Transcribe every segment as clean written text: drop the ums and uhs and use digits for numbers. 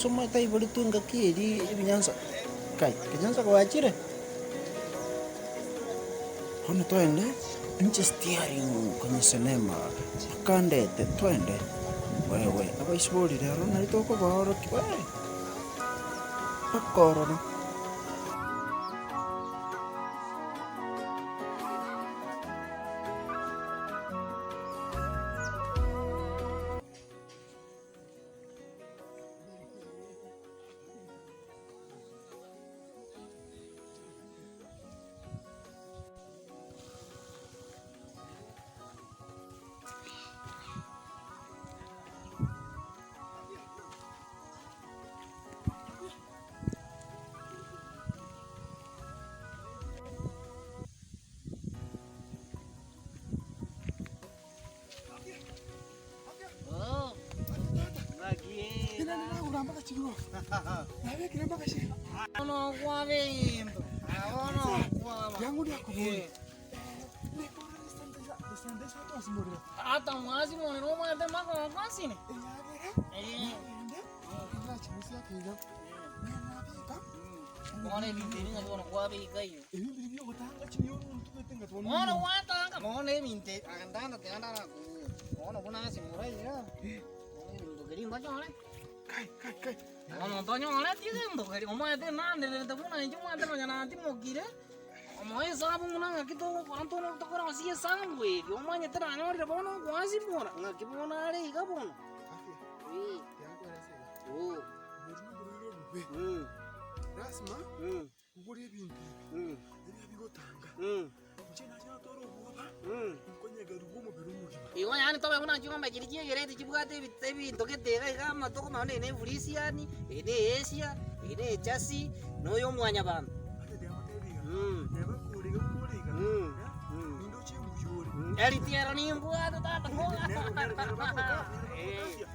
Kenyansa omanyete aiboretwe engaki eria ebinyansa kai, Kenyansa gwachire? Bono toende, inche steering konyesenema mpaka ndete toende, wewe abaisibori rero nari tokobaorokia wee, mpaka ororo. Bono gwatanga bono ebinto ebi agantanda tiga ndarakoborie, bono buna ase moraira, bono ebinto keria mbachore, bono ntonyoreti egento keria, omanyete nandererete buna inche omanyete nonya natimokire, omoe esabu buna ng'aki togokora ntono tokorosia esabu eri, omanyete nanyorire bono ogoasimora, ng'aki bono are iga bono eh, oh, Ogore ebinto ebi, ebi bigotanga. Inche nache natware obwoba, nkonyegerigwe omobere omogima. Igo yaani tobe buna ching'ombe chiria chiegereti chibwate ebi ebinto gete iga iga amatuko nonya eye ne efrisiani, eye ne easia, eye ne echasi, na oyo omwanyabanto. Ase tiagotebi iga, neba kore iga buna ore iga, nindoche mbuya ore. Eritiero nimbwate tata Nero, nero, nero bagoka, nero bagoka afya.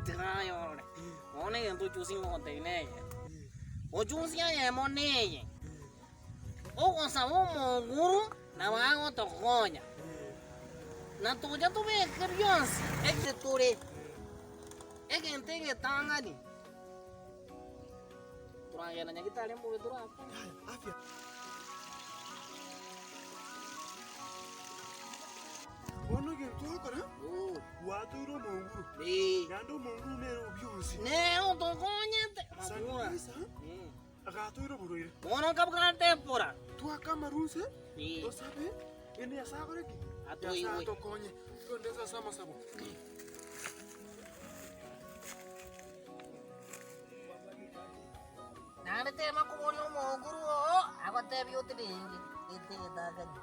Tiga aye orore. Bono egento ochusie ngogotebia neye, ochusie eyemo neye, ogosaba omonguru nabo agotokonya, na tocha tobeke bionsi eke tore, egento egetang'ani, toragenda nyagetari mbobe torakore. Afya. Bono egento ogokora, gwatoire omonguru, naende omonguru nere o bionsi. Nere otokonyete. Sanisa agatoire oborwaire. Bono nkabwate epura. Twake amaru nse, tosabe, erinde Nyasae akore ki? Nyasae atokonye. Twende nse ase amasabo. Naende tema koboria omonguru oo agotebie otiringe gete egetang'ani.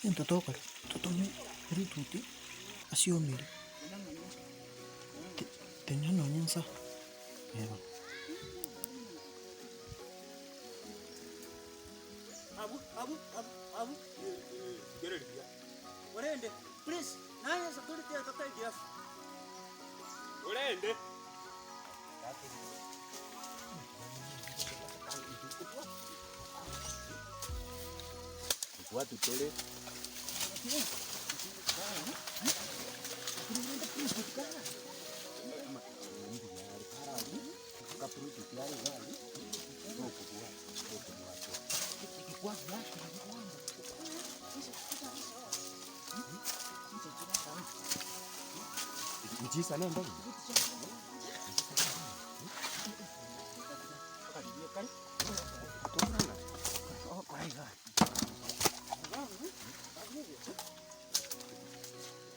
Egento togokora, totome rituti ase omeri, tenena nonye nsa eba. Abwo abwo abwo abwo. Orende please naye security etotebi ase. Orende.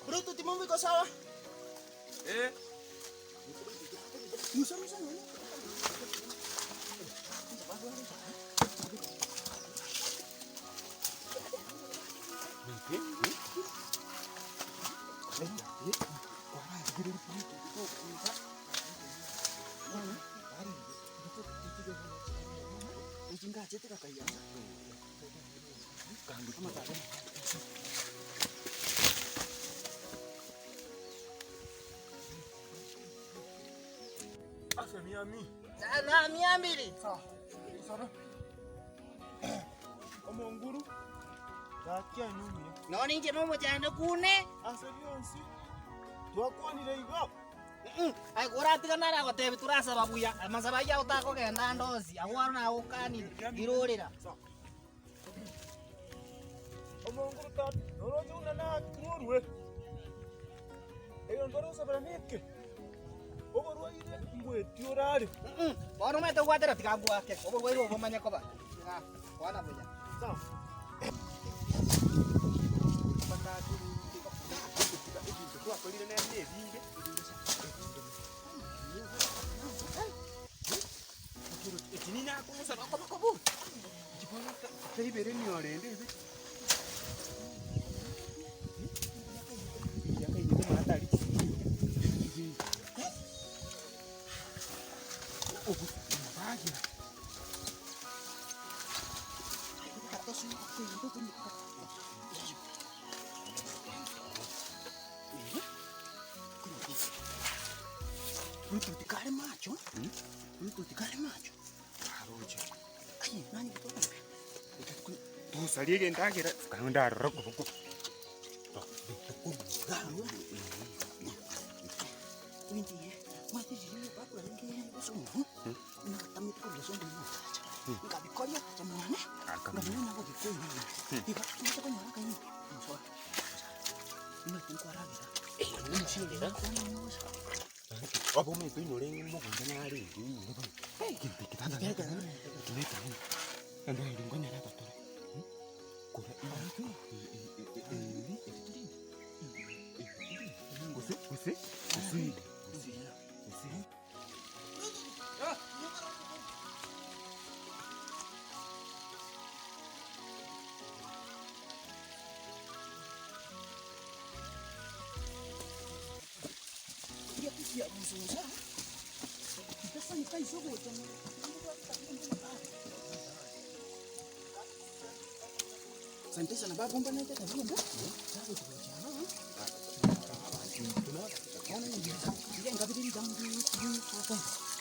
Bluetooth mambo iko sawa? Chingachete gakaiyansa. Amataro. Ase miami. Na mia mbili. Sawa. Sawa. Omonguru gaki anyumire. Nonye inche nomochando kune. Ase bionsi twakwanire igo. Aye koratiga nare agotebi torasaba buya, amasabo ayio agotakogenda ande onsi, agwo aro nagokanire, irorera. Omonguru tata, noroche buna nakurwe. Egento orosabera neke, oborwaire mbweti orare. Bono omanyete gogwatera tiga ngoake, oborwaire obo bomanye koba. Tiga, kwana buya. Sawa. Bluetooth kare macho, Bluetooth kare macho. Aye, nani kutoka? Tosarie egendagera, kando ndarora koboko. Obo omanyete oinyore mogondo narenge oinyore bono. Egento eke tata eke na etaoni. Naende eri nkonyara gotore kora eri eri torinde gose gose gose gose gose.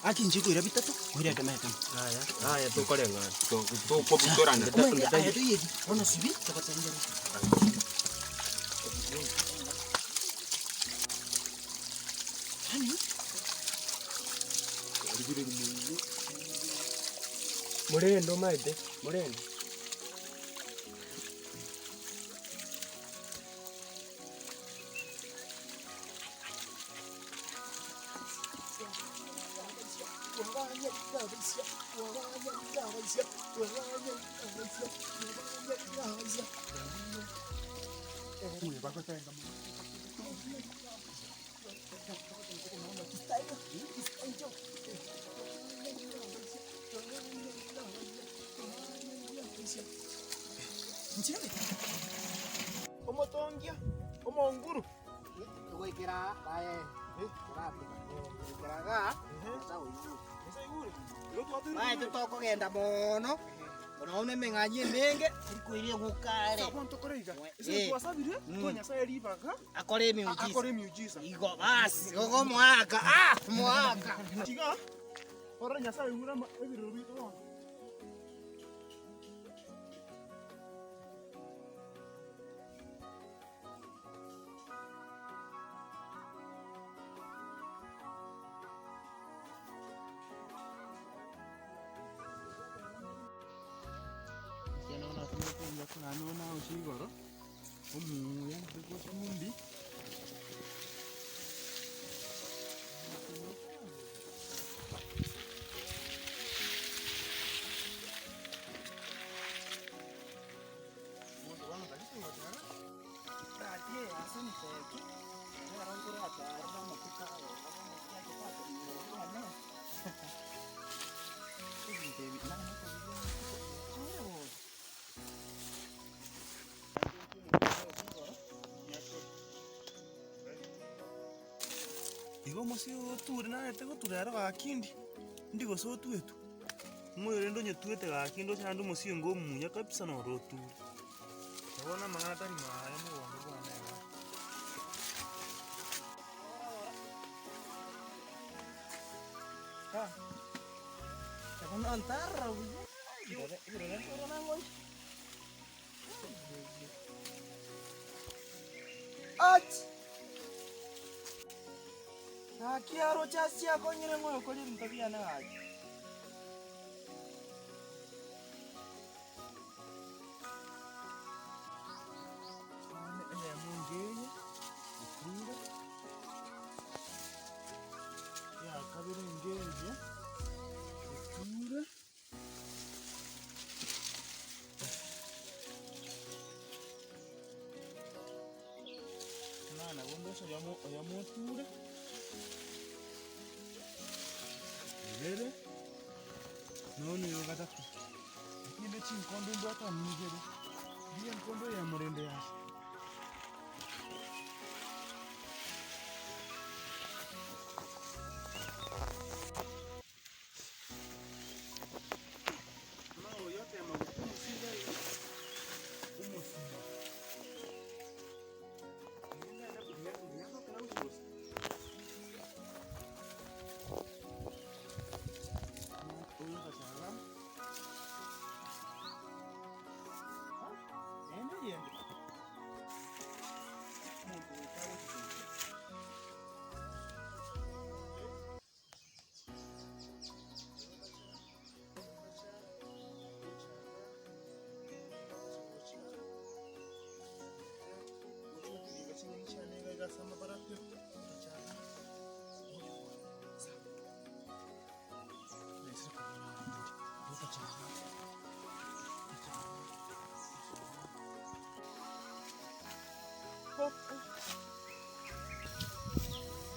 Aki inche koira bitato, koira ekemo ekemo. Aya tokoreng'ana tokobutorana. Omanyete aya toiyeti, bono sibi togotengera. Yaani. Morende omanyete, morende. Omotongia, omonguru. Goikera baye, toratiga. Goikera igaa, ase oigure. Ase oigure. Igo twatoire Baye totokogenda mono, bono na emeng'anyi emenge, tiri koira eng'uko are. Ase abwo ntokore iga. Ase Eh. twasabire, Mm. toe Nyasaye ribaga, Akore emiujiza. akore emiujiza. Igo basi, igo omoaka, ah, omoaka. Tiga, orore Nyasaye oigure ama ebirero biaito bono. Igo omosie oyo oture narete gotura ero gaki ndi, ndi gose otwetwe. Omoyo rende onyetwete gaki ndoche naende omosingo omuya kabisa noro oture. Bono amang'ana tari maye mogondo bwane igaa. Ach! Gaki aroche ase chiakonyire ng'o oyokoria ebinto biane gaki? Bono eyemo ngeye, eture, eyakabere ngeye, eture. Omwana bonde ase oyomo oyomo oture, ibere, nonya oyo gatato. Lakini ne chinkombe mbwate amo ibere, rigia enkombe eyemo rende yase.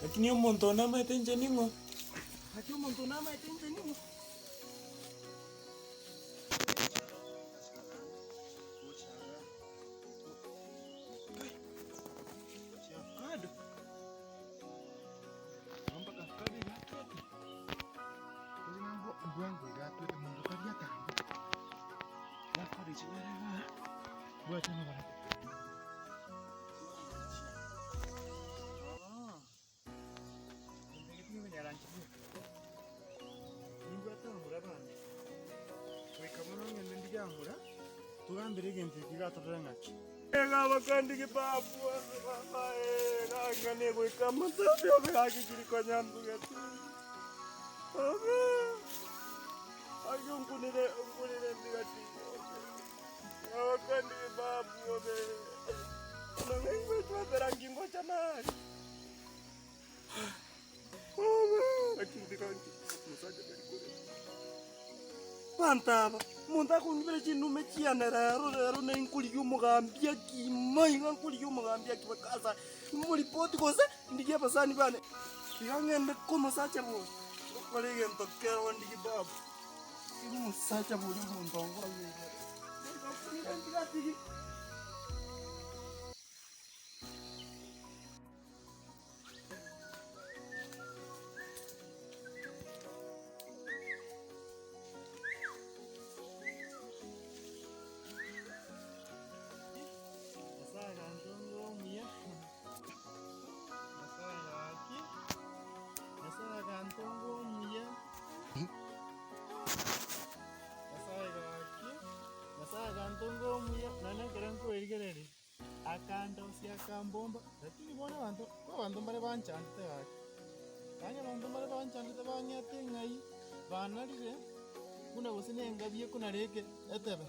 Lakini omonto onde amaete inche ning'o? Gaki omonto namaete inche ning'o? Goika bono ng'ende ndigamura, togambere egento eke gatorore ng'aki. Abanto aba, omonto akong'ibera chindume chiane rero rero nenkorigia omogambi akima iga nkorigia omogambi akima kasa moripoti gose ndigie abasani bane, iga ng'ende komosacha bori, ngokora egento kero ndigie babu, omosacha boria omonto onkora buna iga. Nyasae agantonga omuya, Nyasae gaki, Nyasae agantonga omuya, Nyasae gaki, Nyasae agantonga omuya, nonye ekero nkoerigereria. Akandosia akambomba, lakini bono abanto, ko abanto mbare banchandete gaki. Yaani abanto mbare banchandete bang'ete ng'ai, banarire, buna gose na engabi ekonareke etebe.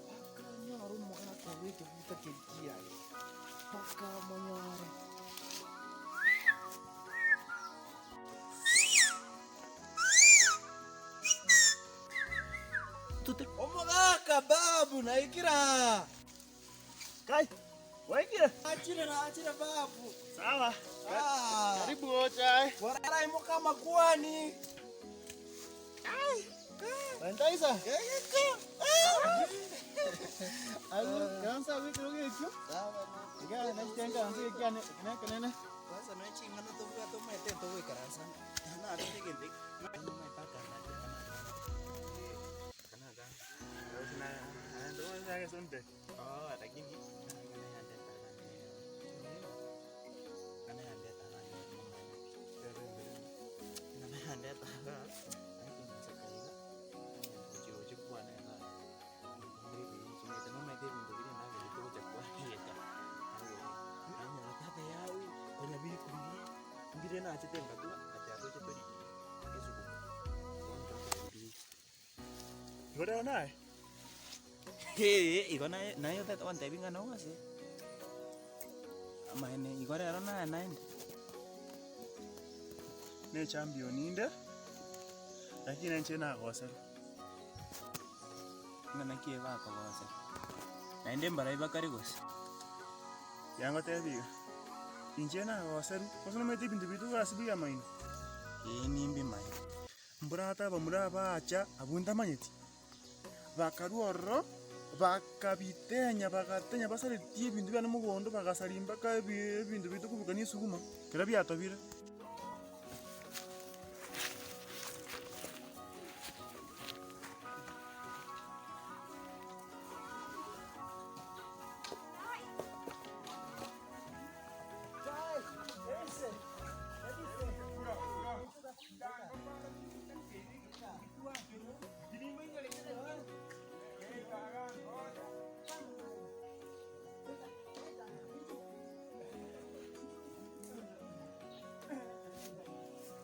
Bakanyora omogaka obo ekebuta keria kiaye, bakamonyora. Omogaka babu naikire aa. Kai, waikire? Nachire nachire babu. Sawa. Ah. Karibu ochae. Bora imoka amakwani. Bandaisa. Egeka. Agu, kansa gwekero gekio. Sawa na. Iga nachitenga nse ekiane, ekenene. Kwanza noe ching'ana tobwate omanyete ntogoikaransa. Narende egento eke. Omanyete akanda. Esunte. Oh, lakini ng'ana yandeta iga nere ng'ana yandeta iga nere ng'ana yandeta iga aye kong'aseka iga, gochi roche kwane iga nomanyete ebinto biria endagera togocha kwareta nanyora tata yawe konya biri koria mbire nachete ngatwa ngateba toche torigie esuguku bono twakorire. Igo rero naye? Ee, igo naye naye otagete gontebia ng'a nogose, amaene igo rero naye naende. Ne echampion inde, lakini inche nagosera. Ng'a naki ebakogosera, naende mbarai bakare gose? Yangotebia iga, inche nagoserwa, gose nomanyete ebinto biria togasiba amaino? Ee nimbimanye. Mborate abamura abaacha abwo ntamanyeti, bakarua ororo, bakabitenya bagatenya basaretie ebinto biane mogondo bagasaria mpaka ebi ebinto biaito koburukania esuguma, ekero biatobire.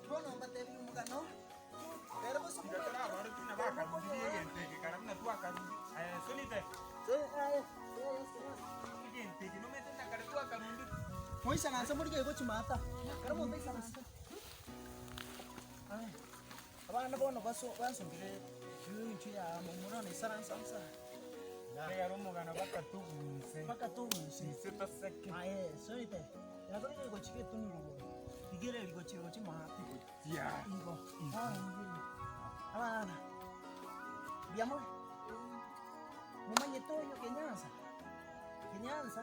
Bono mbatebi omogano, ere gose Moisaranse morigererie gochia maata, ekero omonto aisaranse. Abana bono baso bansongire inchu ya momura one isaransa nsa. Tegera omogano mpaka togunse. Mpaka togunse. Inse toseke. Aye, soete. Nakorire gochia getunu rogoro. Rigereria gochia gochia maate. Yeah. Igo. Bono rigereria. Abana. Mbuya more? Momanyete oyo Kenyansa? Kenyansa,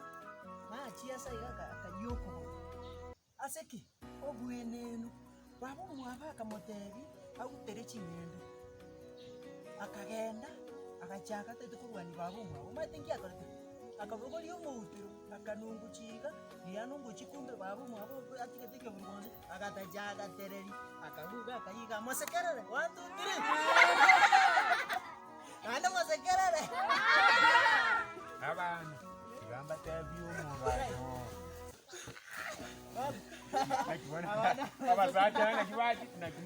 nachia ase iga akayia okogoro. Ase ki? Oboenenu. Baba omwabo akamotebia agutere ching'ende. Akagenda, agachaka atagete korwania baba omwabo. Omanyete nki akorete? Akabogoria omoutero, akanunguchia iga, riria anunguchie kumbe baba omwabo atigete ekeburugo inse, agatacha agatereria, akaguga akayia iga mosekerere, one, two, three. Naende mosekerere. Abana, tiga mbatebie omogano. Abasacha naki bachi naki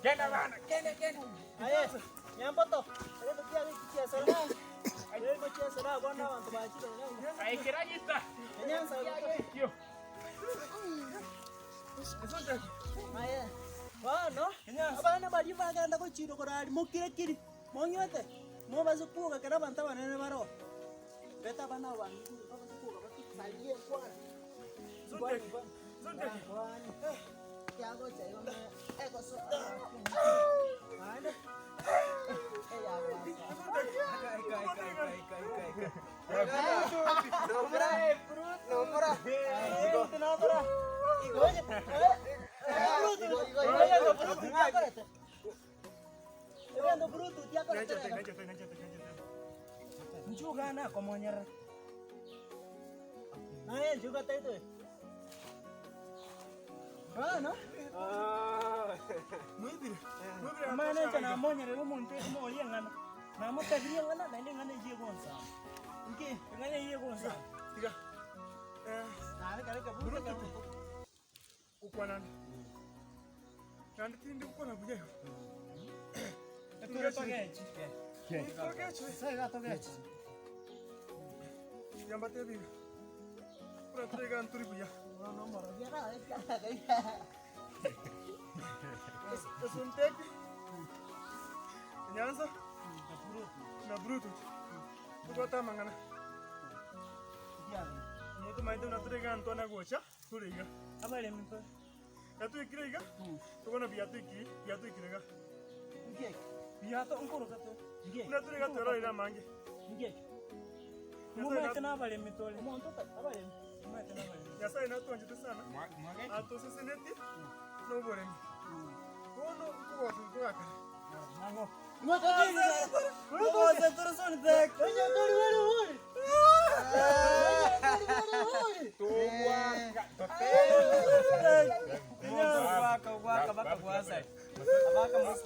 Genda bana, genda genda. Aikera gita. Kio. Bono, abana baria bagenda gochia korari mokire kiri, monywete, mobase kwoga ekero abanto abanene baroo. Reta abana aba bang'ina babase kwoga batusarie enkwana. Nkwane nkwane. Nkwane. Kiagocha igo me egosoka. Naende eyagoasa. Namotebirie eng'ana, naende eng'ana eyio egonsamba. Inki? Eng'ana eyio egonsamba. Tiga. Gokwanana. Naende tindi gokwana buya igo. Ekero togechi. Togechi. Ase iga togechi. Tiga mbatebie iga. Buna tore iga ntori buya. Bono omorogi Esunteki. Nyanza. Na Bluetooth. Tobwate amang'ana. Motomaete buna tore iga ntwana gocha, tore iga. Abaremi mpe. Yatwekire iga, tokona biatwekire, biatwekire iga. Nki eke? Biato nkoroka to. Nki eke? Buna tore iga twerorire amange. Nki eke? Momanyete na abaremi tore. Omonto ota- abaremi. Momanyete na abaremi. Nyasaye natwanchete sana, atoseseneti na oboremi. Bono nkogosa nkogakana. Mogose tore soni tek. Gwaka gwaka baka gwasai. Abaka mos.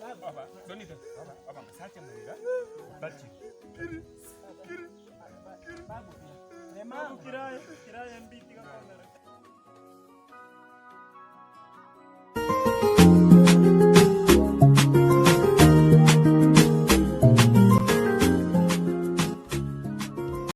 Babu kiraya kiraya mbiti gakomera.